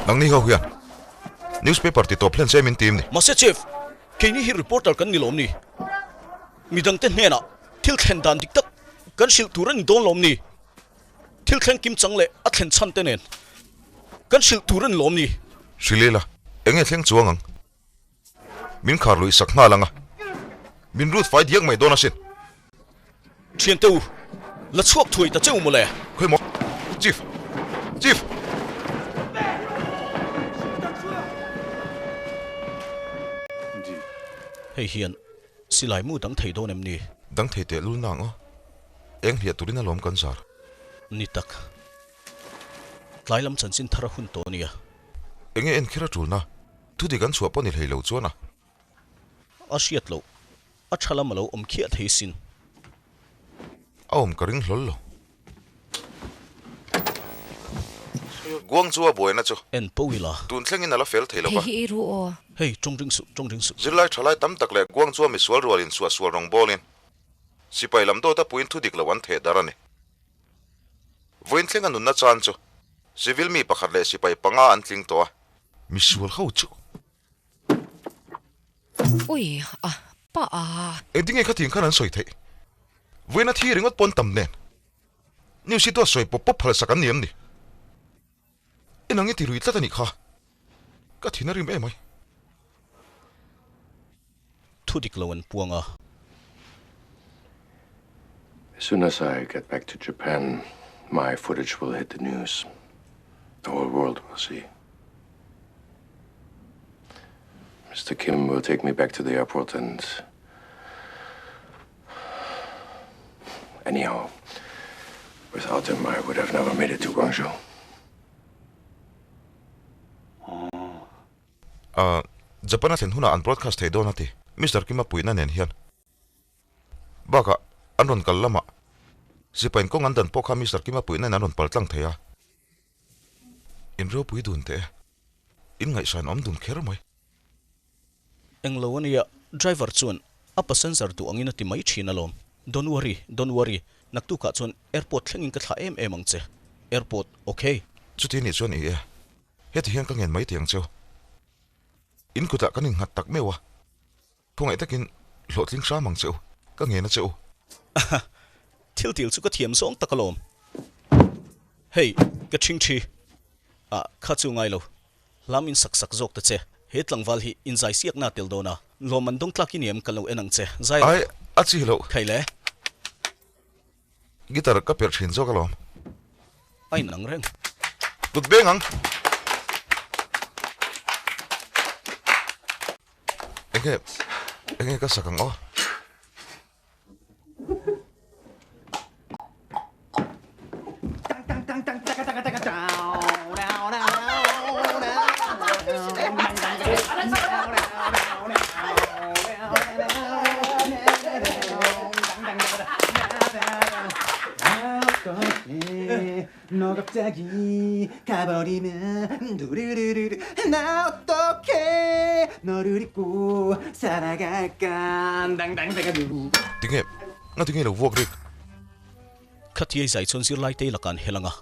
Nangni ho hian newspaper ti tawp hlen se min tim ni. Mahse Chief, keini hi reporter kan ni lawm ni? Midangte hnenah thil thlen dan dik tak kan hrilh tur a ni dawn lawm ni? Thil thleng kim chang leh a thlen chhan te nen kan hrilh tur a ni lawm ni? Hrilh ila, eng nge thleng chuang ang? Min khar luih sak nghal ang a, min rut fai diak mai dawn asin. Thiante u, la chhuak thuai ta che u mawle. Khawi maw? Chief! Chief! Hei hian silai mu dang thei dawn em ni? Dang thei teh lul nang aw. Eng hliah turin alawm kan zar. Ni tak. Tlai lam chanchin thar a hun tawh ania. Enge en kher a tulna? Thu dik an chhuah pawh ni hlei lo chuan a. A hriat loh. A tha lam a lo awm khiah thei sin. A awm ka ring hlawl lo. Guangzhou a buaina chu. En po ila. Tun thlengin a la fel thei lo va. Hei hi ei ru aw. Hei, tawng ring suh, tawng ring suh. Zirlai thalai tam tak leh Guangzhou a misual rual insuahsual rawngbawlin sipai lam dawta puiin thu dik lo an theh dar a ni. Vawiin thlenga nunna chan chu civil mi pakhat leh sipai panga an tling tawh a. Misual ho chu. Ui a pa a. Engtin nge khatin khan an sawi theih? Vawiin a thi ringawt pawn tam nen. News hi dawt sawi pawp pawp phalsak an ni em ni? Enang i ti lui tlat a nih kha. Ka thin a rim em ai. Thu dik lo an puang a. As soon as I get back to Japan, my footage will hit the news. The whole world will see. Mr. Kim will take me back to the airport and anyhow, without him I would have never made it to Guangzhou. Ahh, Japan a thlen hunah an broadcast thei dawn a ti, Mister Kim-a puihna nen hian. Bakah, an rawn kal lamah sipain kawng an dan pawh kha Mister Kim-a puihna in an rawn pal tlang thei a. In ropui dun teh e, in ngaihsan awm dun kher mai. Englo ania, driver chuan a passenger duh angin a ti mai thin alawm. Don't worry, don't worry, naktukah chuan airport thlengin ka thlah em em ang che. Airport, okay. Chuti nih chuan i e, Heti hian ka ngen mai tih ang cheu. In kutah kan innghat tak meuh a, khawngaih takin hlawhtling hram ang cheu, ka ngen a che u. Aha, thil til chu ka thiam zawng tak alawm. Hei, ka ṭhing ṭhi. Ah, kha chu ngai lo. Hlam in sak sak zawk ta che. He tlangval hi inzai siakna a tel dawn a, lawm an dawng tlak i ni em ka lo en ang che. Zai rawh. Ai, a chi loh. Khai le. Guitar ka perh thin zawk alawm. A inang reng. Kut beng ang. Enge, enge ka sak ang aw. Tinge, nga tinge lo vuak rik? Khatia i zai chuan zirlai te i lakah an hel ang a,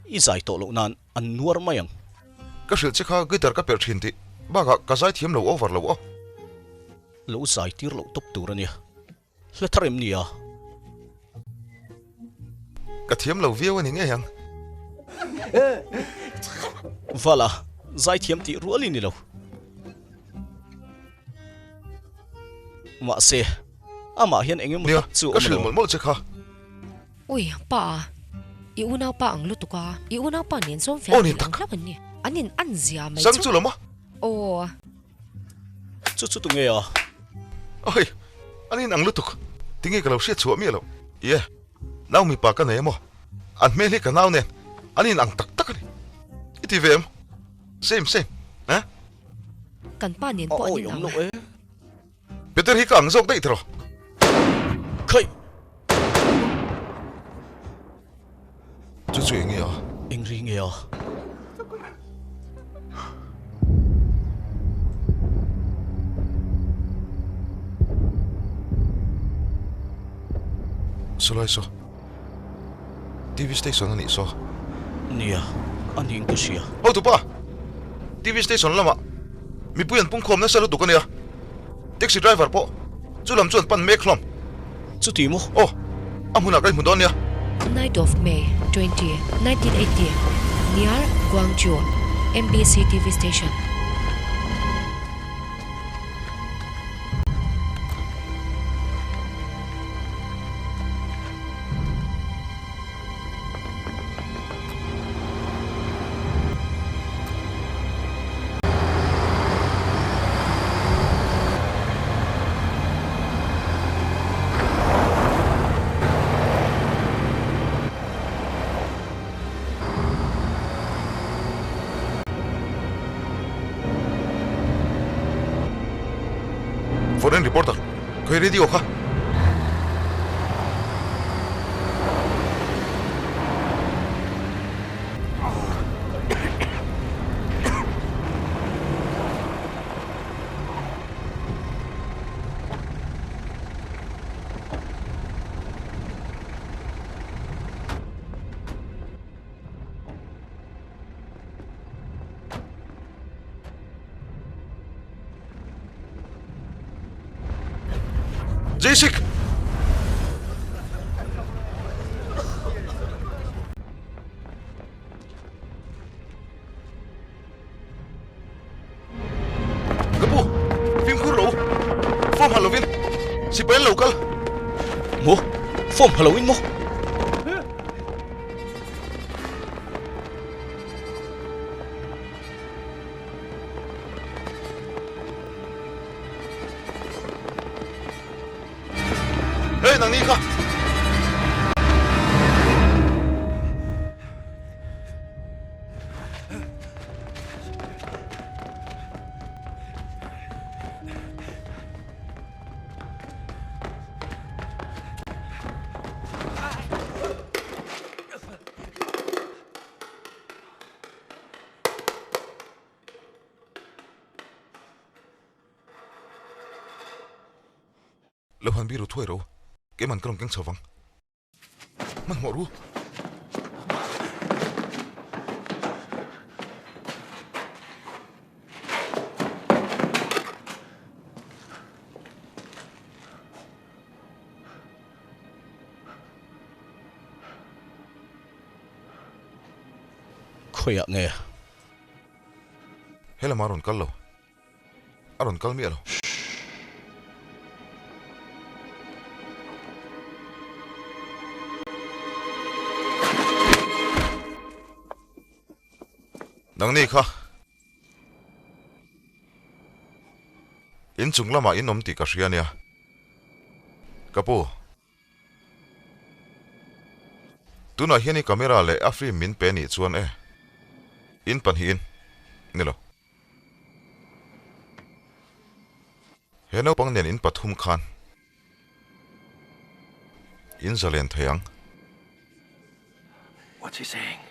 i zai tawh loh nan an nuar mai ang. Ka hrilh che kha guitar ka perh thin tih bakah ka zai thiam lo over lo aw. Lo zai tir loh tawp tur a nia. Hla thar em nia? Ka thiam lo viau a ni ngei ang. Vala, zai thiam tih rual i ni lo. Mahse, amah hian eng emaw Nia, tak chu ka awm hrilh lo. mawlh mawlh che kha. Ui, pa a, i unaupa ang lutuk a, i unaupa nen chuan Aw fiah ni thei tak. ang hlauh an ni. An in an zia mai Sang chu. chu lo maw? Aw. Chu chu tunge a? Oi, an in ang lutuk. Tinge ka lo hriat chhuah miah loh. Ie, nau mipa ka nei emaw? An hmel hi ka nau nen an in ang tak tak a ni. I ti ve em? Same same, eh? Kan pa nen pawh an in ang. Peter hi ka ang zawk daih tiraw? Khaih! Chu chu eng nge a? Eng ri nge a? Saw lai saw. TV station a nih saw. Nia, a ning ka hria. Hotupa! TV station lamah mipui an pungkhawm nasa lutuk a nia. Taxi driver pawh chu lam chu an pan mek hlawm. Chuti maw? Aw, a hmunah ka inhmu dawn nia. Night of May 20, 1980, near Gwangju, MBC TV station. Foreign reporter, khawi radio kha. Jessic! Ka pu, fimkhur ro, form ha lovin sipai an lo kal. Maw? Form ha loin maw? Hey, nang ni kha! Lo han biru thuai ro, keiman ka rawn keng chho vang. Hmanhmawh ru. Khawiah nge? He lamah a rawn kal lo. A rawn kal miah lo. Nangni kha inchung lamah in awm tih ka hria nia. Ka pu. Tunah hian i camera leh a film min pe nih chuan e. In pahnihin. Ni lo. He naupang nen in pathum khan in zalen thei ang. What's he saying?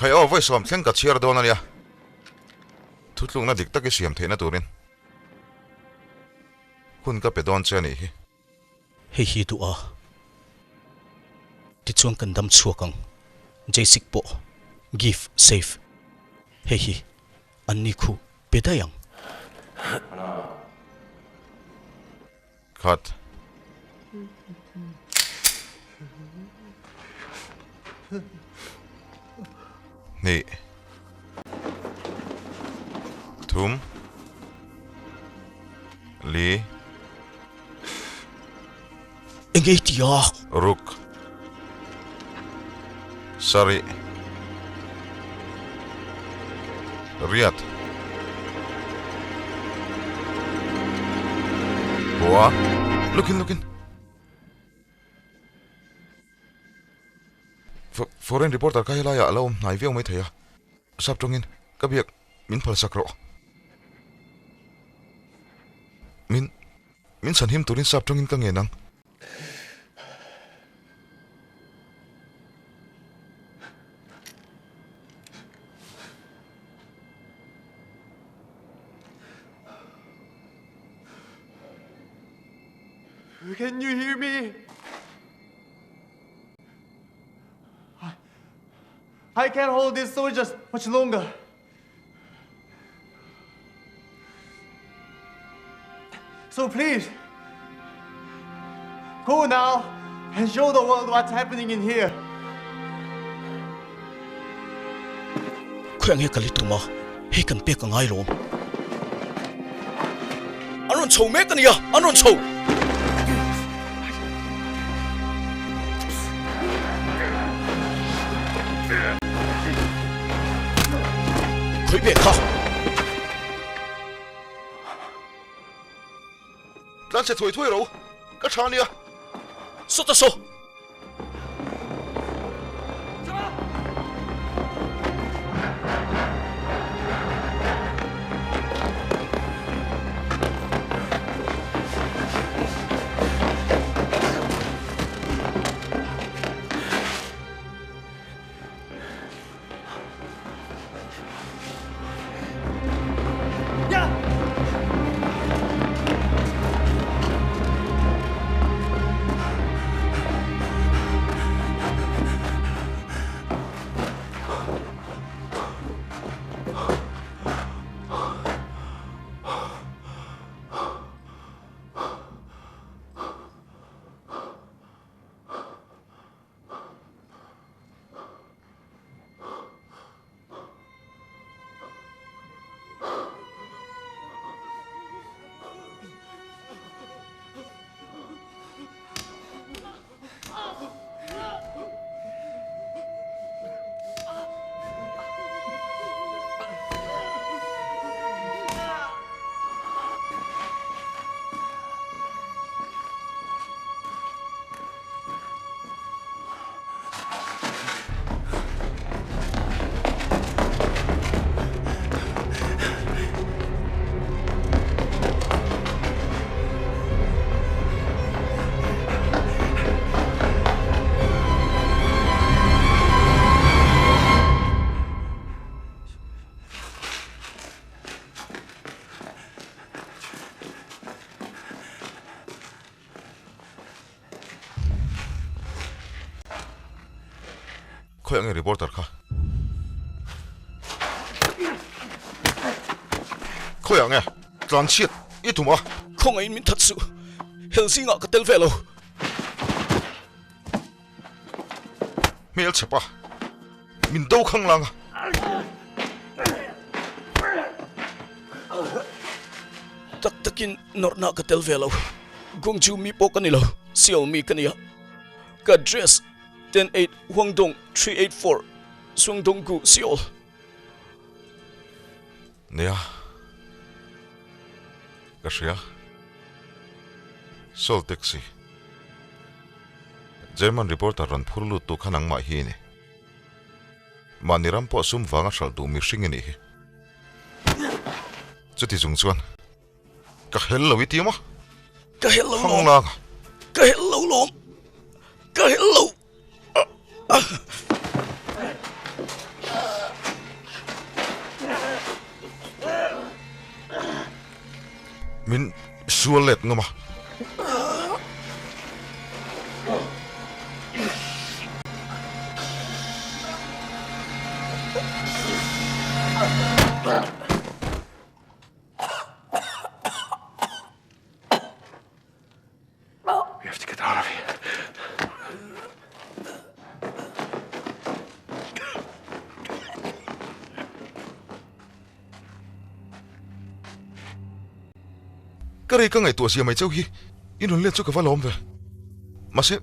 Khai aw vawi sawm thleng ka chhiar dawn a nia. Thutlukna dik tak i siam theihna turin hun ka pe dawn che a nih hi. Hei hi duh a, tichuan kan dam chhuak ang. Jessic pawh gift safe hei hi an ni khu pe daih ang. Khat. Hnih. Thum. Li. Eng ei ti a? Ruk. Sarih. Riat. Hua. Looking, looking. Foreign reporter kha helaiah a lo awm hnai viau mai thei a. Sap tawngin ka biak min phalsak rawh. Min min chhanhim turin sap tawngin ka ngen ang. Can you hear me? I, I can't hold these soldiers much longer. So please, go now and show the world what's happening in here. Khawiah nge kal i tum a, hei kan pek a ngai lawm. An rawn chho mek a nia, an rawn chho! Khawi ve kha! Tlan chhe thuai thuai ro, ka tha nia. Saw ta saw! Khawi ang nge reporter kha? Khawi ang nge tlan chhiat i tum a? Khawngaihin min that suh, hel zingah ka tel ve lo. Hmel chhepa min do khang lang a. Tak takin nawrhna ka tel ve lo. Guangzhou mi pawh ka ni lo, Seoul mi ka nia. Ka address 108 Huangdong 384 Sungdonggu Seoul. Nia, ka hria. Seoul taxi. German reporter rawn phur lut tu kha nangmah hi i ni. Mahni ram pawh sum vanga hralh duh mihring i nih hi. Chuti chung chuan ka hel lo i ti maw? Ka hel lo lawm. Ka hel lo lawm. Ka hel lo. Min sual let ngam a. We have to get out of here. Ka rei ka ngaihtuah zia mai chauh hi i rawn let chu ka va lawm ve. Mahse,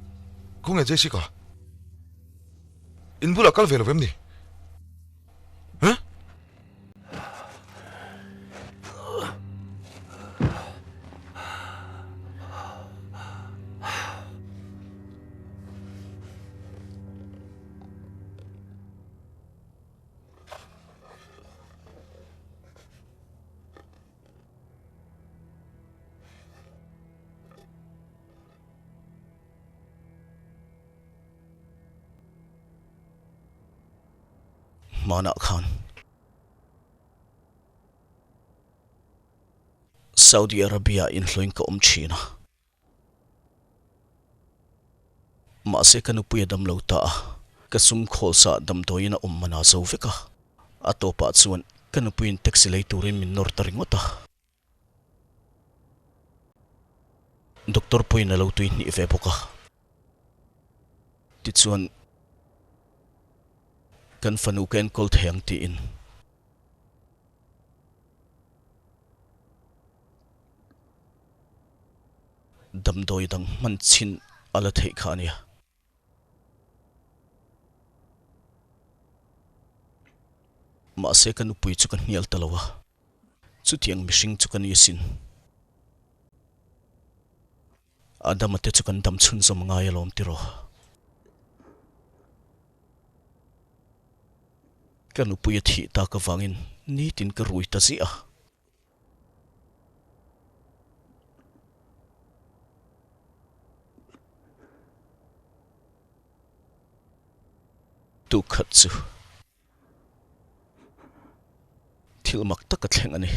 khawnge Jessica? In bulah kal ve lo vem ni? Huh? Hmanah khan Saudi Arabia inhlawin ka awm thin a. Mahse ka nupui a dam lo ta a, ka sum khawl sa damdawiin a awm man a zo vek a. A tawpah chuan ka nupuiin taxi lei turin min nawr ta ringawt a. Doctor pawhin a lo tui hnih ve bawk a. Tichuan kan fanu ka enkawl thei ang tiin. Damdawi dang hman chhin a la theih kha a nia. Mahse ka nupui chu ka hnial ta lo a, chutiang mihring chu ka ni asin. Adama te chu kan dam chhunzawm ngai alawm tiraw. Ka nupui a thih tak avangin nitin ka rui ta ziah a. Tukhat chu thil mak tak a thleng a ni.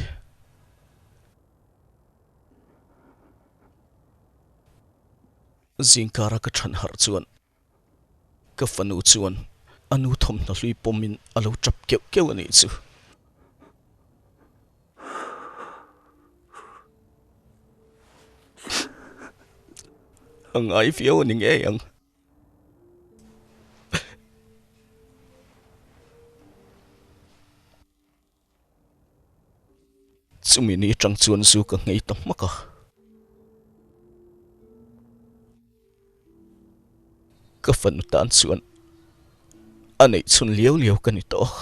Zingkara ka chhan harh chuan Ka fanu chuan a nu thawmhnaw hlui pawmin a lo tap keuh keuh a nih chu. A ngai viau a ni ngei ang. Chumi ni atang chuan zu ka nghei ta hmak a. Ka fanu tan chuan a neih chhun liau liau ka ni tawh.